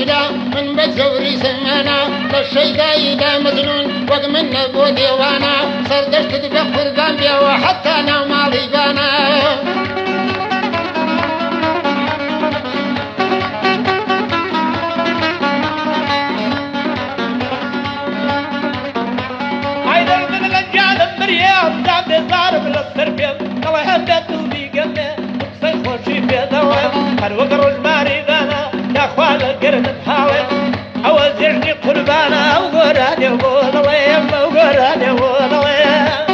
کرا من بە جەوری زەمانە لە شەیداییدا مەجنوون وەک من نەبوو دێوانە سەردەشتت بە قوربان بێەوە حەتا ناو ماڵی بانە. ئای دەردم لە گیانم بریام جا بێزارم لەسەر پێم دەڵێم بێت و بیگەمێ قسەی خۆشی پێ دەڵێم هەر وەک ڕۆژماری بانە یاخوا لە گەرمت هاڵێم ئەوە جێژنی قوربانە ئەو گۆرانێ بۆ دەڵێم ئەو گۆرانێ بۆ دەڵێم.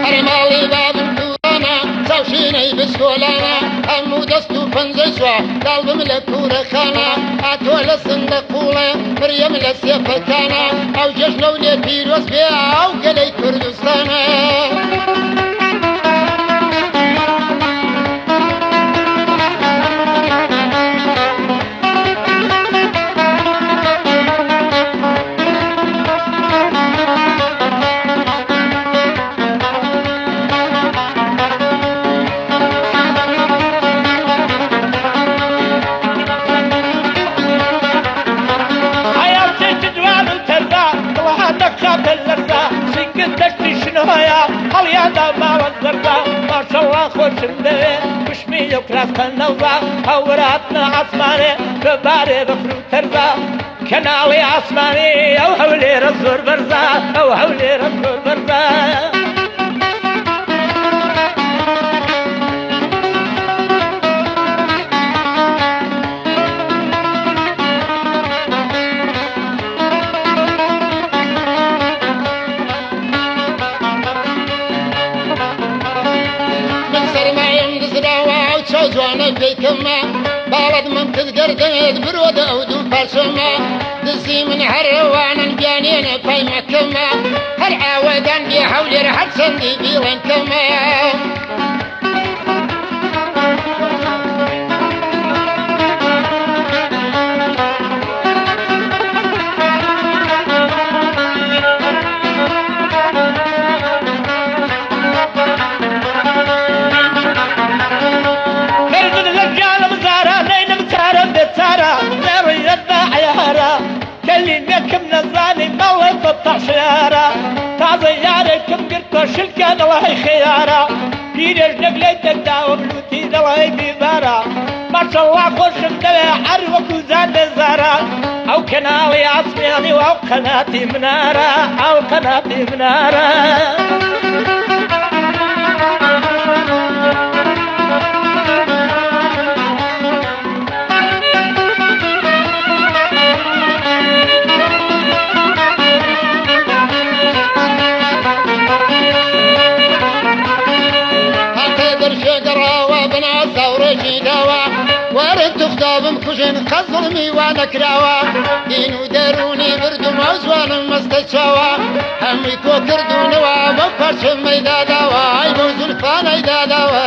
هەر ماڵی بابم کوانە چاوشینەی بچکۆلانە هەموو دەست و پەنجەی سوا داڵبم لە کوورەخانە ئاتۆ لە سندە قوڵێ مریەم لە سێفەکانە ئەو جەژنە و لێ پیرۆز بێ ئەو گەلەی کوردستانە. حیاتێکی جوان و تەرزا دڵها دەخاتە لەرزا سینگت دەشتی شنۆیە هەڵیاندا ماڵە زەردا ماشەڵڵا خۆشم دەوێ پشمی لەو کراستە نەوزا هەوراتنە ئاسمانێ بەبارێ بەفر و تەرزا کەناڵی ئاسمانی ئەو هەولێرە زۆر بەرزا ئەو هەولێرە زۆر بەرزا. من سەرمایم دزراوە ئەو چاو جوانە پێیکەمە باڵت مەمکت گەردەێت برۆدە ئەو دوو پارچەمە دزی من هەرەوانن بیانێنە پای مەکەمە هەر ئاوەدان بێ هەولێر هەرچەندی بیڵێن کەمە. دەردت لە گیانم زارا نەینم چارەم بێچارە لێڕویەت بە عەیارە کەلیمێکم نەزانی مەڵێ فەتاح شیارە تازە یارێکم گرتوە شلکە دەڵێ خەیارە پیرێژنێک لێی دەکداوم لوتی دەڵێ بیمارە ماشەڵڵا خۆشم دەوێ هەر وەکو جان بێزارە ئەو کەناڵی ئاسمێنی و ئەو قەناتی منارە ئەو قەناتی منارە. هاتە دەرشێ گەڕاوە بەناز هاوڕێژی داوە وەرن تخدا بمکوژن قەت زوڵمی وا نەکراوە دین و دەروونی بردم ئەو جوانم مەستە چاوە هەمووی کۆ کردوونەوە بەو پارچەمەی داداوە ئای بەو زولفانەی داداوە.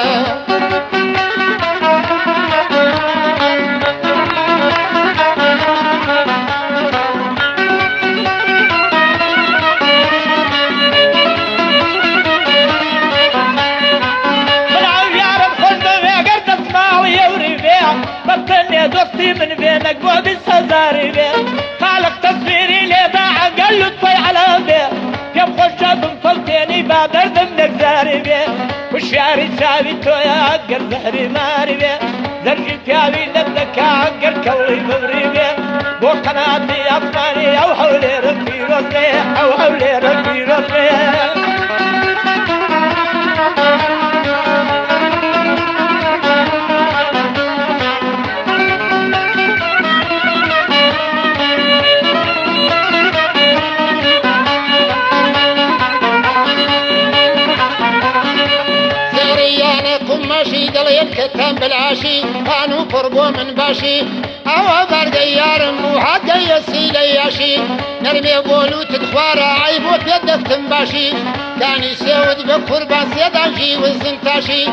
من ئەو یارم خۆش دەوێ گەر دەستماڵی ئەوری بێ بەتەنێ دۆستی من بێ نەک بۆ 20 هەزاری بێ خالق تەسویری لێدا ئەگەر لوتفەی عەلەم بێ پێم خۆشە بمفەوتێنی با دەردم نەگزاری بێ هوشیاری چاوی تۆیە گەر زەهری ماری بێ زەرگی پیاوی نەدەکا گەر کەوڵی ببری بێ بۆ قەناتی ئاسمانی ئەو هەولێرە پیرۆز بێ ئەو هەولێرە پیرۆز بێ. زێڕیانە قوماشی دەڵێن کەتان بەلاشی پان و پڕ بۆ من باشی ئەوە بەردەی یارم بوو هاتەیە سیلە یاشی نەرمێ بۆ لوتت خوارە ئای بۆ پێت دەفتم باشی کانی سێوت بە قوربان سێدانژی وزن تاشی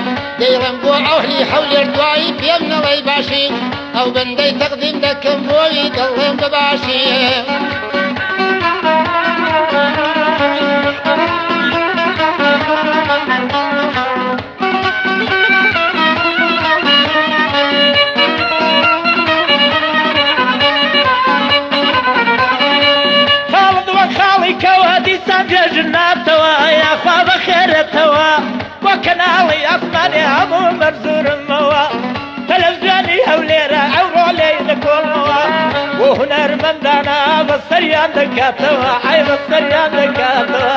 دەیڵم بۆ ئەهلی هەولێر دوایی پێم نەڵێی باشی ئەو بەندەی تەقدیم دەکەم بۆی دەڵێم بە باشی. یاخوا بەخێرێتەوە بۆ کەناڵی ئاسمانی هەموو مەرزورمەوە تەلەڤزیۆنی هەولێرە ئەوڕۆ لێی دەکۆڵمەوە بۆ هونەرمەندانە بەسەریان دەکاتەوە ئای بەسەریان دەکاتەوە.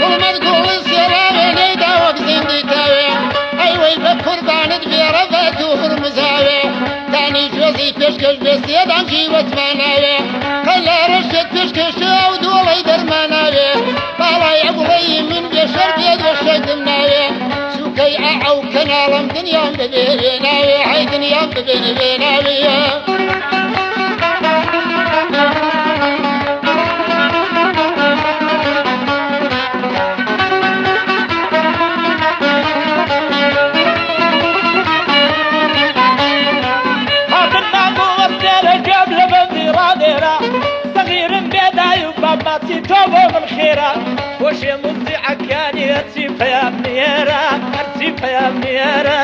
گوڵمەت گوڵی سێڵاوێ نەیدا وەک زیندی تاوێ، ئەی وەی بە قوربانت بێ ڕەفەت و هورمزاوێ، دانی گوێزی پێشکەش بێ سێدان جیوەتماناوێ، قەلارەشێک پێشکەشێ ئەو دۆڵەی دەرماناوێ، باڵای ئەگوڵەی من بێ شەر بێت وەشەکم ناوێ، سوکەی ئەعە و کەناڵم دنیام ببێ وێناوێ، هەی دنیام ببێ وێناوێ. هاتن مانگ و وەستێرە گوێم لە بەندی ڕادێرە سەغیرم بێدای و بابماچی تۆ بۆ من خێرا خۆشێ موزیعەکانی هەرچی پەیام نێرە هەرچی پەیام نێرە.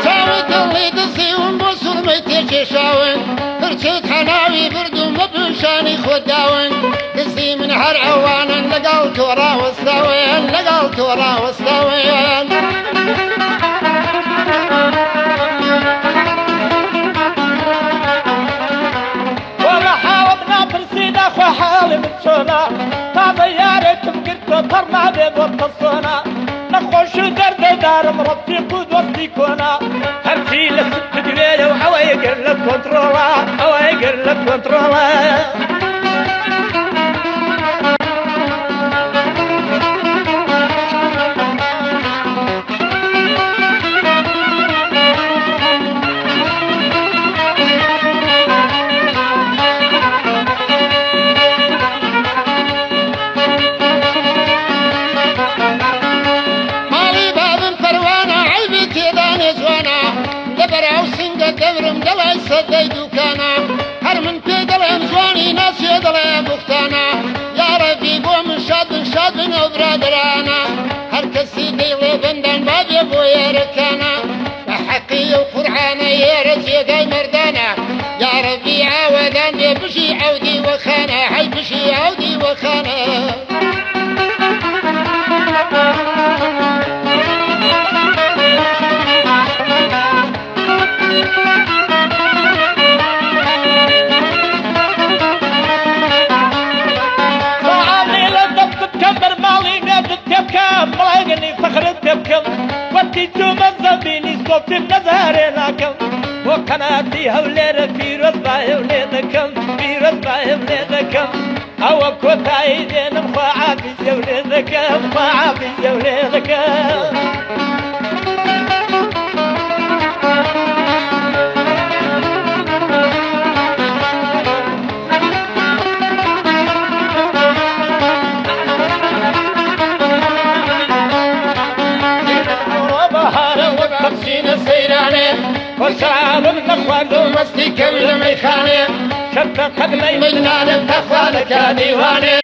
چاوی دڵی دزیون بۆ سوورمەی تێکێشاون، پرچت هەناوی بردوم بە پوشانی خۆت داون، دزی من هەر ئەوانن لەگەڵ تۆ ڕاوەستاون، لەگەڵ تۆ ڕاوەستاون. وەڵا حاڵم ناپرسی ناخوا حاڵی من چۆنە تا بە یارێکم گرتووە تەڕ نابێ بۆ تەسۆنە نەخۆش و دەردەدارم ڕەفیق و دۆستی کۆنە هەرچی لە سک بدوێرە و ئەوەی گر لە کۆنترۆڵە ئەوەی گر لە کۆنترۆڵە. ماڵی بابم پەروانە عەیبی تێدانێ جوانە، لەبەر ئەو سنگە دەورم دەڵای سەدەی دوکانە، هەر من پێی دەڵێم جوانی ناچێ دەڵێ بوختانە، یاڕەبی بۆ من شاد بن شاد بن ئەو برادەرانە، هەر کەسی دەیڵێ بەندان بابێ بۆ یارەکانە، بە حەقی و قورعانە یێرە جێگای مەردانە، یاڕەبی ئاوەدان بێ بژی ئەو دیوەخانە، هەی بژی ئەو دیوەخانە. ساعانی لە دەستت بکەم بەرماڵی مێردت پێ بکەم مڵێگەنی فەخرت پێ بکەم وەتی چوومە زەمینی سۆفیم نەزارێ ناکەم بۆ قەناتی هەولێرە پیرۆز بایم لێ دەکەم پیرۆز بایم لێ دەکەم ئەوە کۆتایی دێنم خوا عافیزیەو لێ دەکەم خوا عافیزیەو لێ دەکەم. بەهارە وەک بەخشینە سەیرانێ خۆشحاڵم نەخواردوم مەستی کەوی لە مەیخانێ شەرتە قەدمەی منانم تەخوا دەکا دیوانێ.